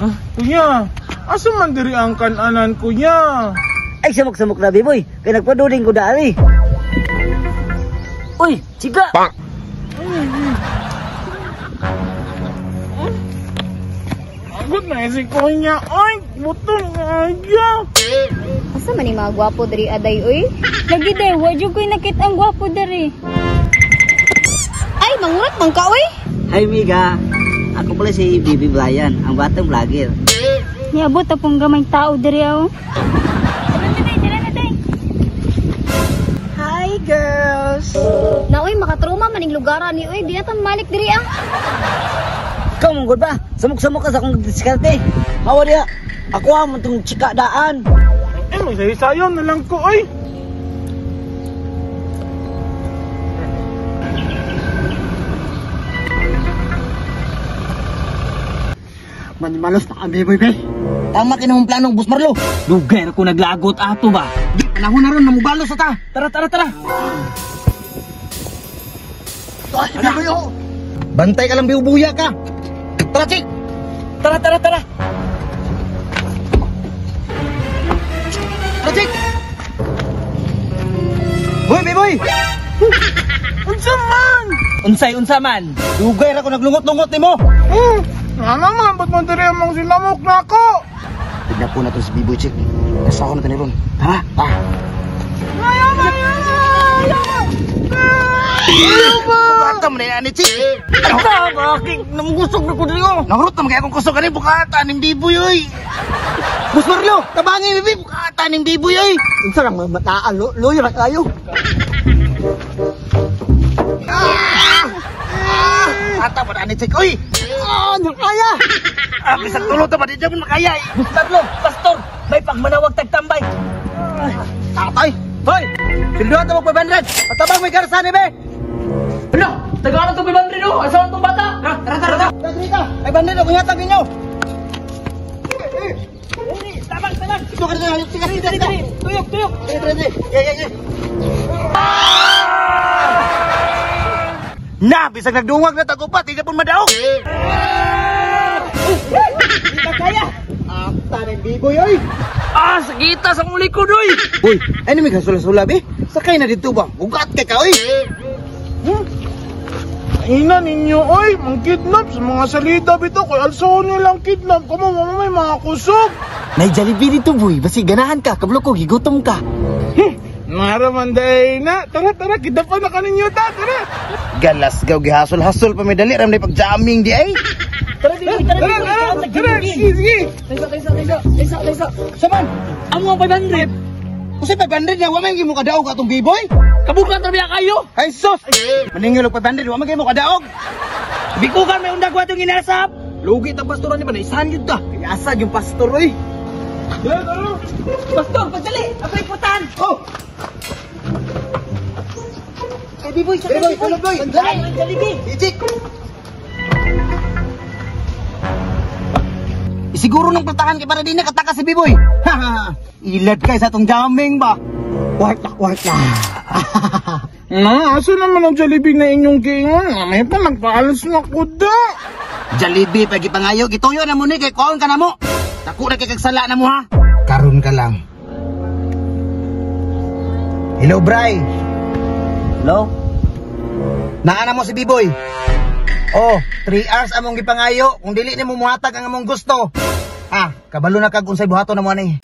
Ah, kuya, asa man diri ang kananan, kuya? Ay, samok-samok na, Biboy. Kaya nagpaduling ko dali. Uy, chika! Agad na si kuya. Ay, butong nga. Asa man ni mga gwapo diri aday uy? Lagi day, wa jud ko'y nakita ang gwapo diri. Ay, mangurat man ka uy. Hi, Miga. Ako pala si Bibi Brian, ang batang vlogger. Niabot akong gamay tao diri aw. Tara na day, tara na day. Hi, girls! Na uy, makatruma maning lugaran ni uy, di na ta malik diri ah. Ikaw, manggod ba? Samok-samok ka sa akong diskarte. Hawa diha. Ako ang itong chika daan. Eh, magsahisayon na lang ko, ay. Manimalos na kami, boy, be. Tama kinahong planong, Bus Marlo. Dugay ra ko naglagot ato ba? Di, panahon na ron, namubalos na ta. Tara, tara, tara. Ay, ano ba yun? Bantay ka lang, biubuya ka. Tara, chik! Tara, tara, tara. Tara, chik! Boy, boy, boy! Unsa man? Unsay unsa man? Dugay ra ko naglungot-lungot nimo. Nga naman, ba't man diri ang mga silamok na ako? Tignan po na to si Biboy, chik. Nasa ako na taniron. Tara, ta. Ayaw ba? Ayaw ba? Ayaw ba? Bukata mo na yan, chik. Ata, aking namugusog na ko diri oh. Nahurot na magkaya akong kusog ani bukata ning Biboy, oy. Bus Marlo, tabangi bibi, bukata ning Biboy, oy. Unsa lang mataan, loyo ra kayo. Ata pa na ni chik, oy. Ah, nakaya. Ah, bisag tulo ta ba di jud makaya. Eh. Bus Marlo, pastor, may pagmanawag tagtambay. Tatay. Hoy, silduhan ta mo 500. Patabang may garsa ni be. Ano? Tagaan to 500 oh. Asa tong bata? Tara, tara, tara. Tara, 500 ako yatag ninyo. Tabang, tabang. Ito ka dito, sige, sige, sige. Tuyok, tuyok. Dali, dali, dali. Yeah, yeah, yeah. Na, bisag nagdungag na tagupat, di na po madaog. Di ka kaya. Ata ng biboy, oy. Ah, sagita sa akong likod oy. Uy, ano may kasula-sula, be? Sakay na dito ba? Ugat kay ka, oy. Ina ninyo, oy, mang kidnap sa mga salida bito kay alsoon nilang kidnap. Kamo, mama may mga kusog. Nay Jollibee dito, boy. Basi ganahan ka, kablo ko, gigutom ka. Naraman day na. Tara, tara, kidnapan na kaninyo ta, tara. Galas gaw, gihasol-hasol pa may dali, ram na pag-jamming di ay. Tara, Biboy, tara, Tara, Biboy. tara, tara, sige, sige. Taysa, taysa, taysa, taysa, taysa. Saman, Amo ang 500. kasi 500 na, wa man gyud mo kadaog atong biboy. Kabukan tabi kayo. Ay sus! Maningil og 500, wa man gyud mo kadaog. Bikukan may undag wa tong inasap. Lugi tang pastoran ni ba, naisahan yun ta. Kaya yung pastor, oy. Tara, tara. Pastor, pagdali. Ako'y putan. Oh! Ay, Biboy, sakay, Biboy, Biboy. Biboy! Ay, Jollibee. Ijik! Isiguro ng platakan kay para di nakataka si Biboy. Ilad kay sa atong jamming ba? Work na, work na. Na, asa naman ang Jollibee na inyong giingon? May pa, nagpaalas na ko da. Jollibee pag ipangayo, gituyo na mo ni kay kuon ka na mo. Dako na kay kagsala na mo ha. Karon ka lang. Hello, Bray. Hello? Naa na mo si Biboy. Oh, 3 hours among gipangayo kung dili nimo muhatag ang among gusto. Ah, kabalo na kag unsay buhaton na mo ani.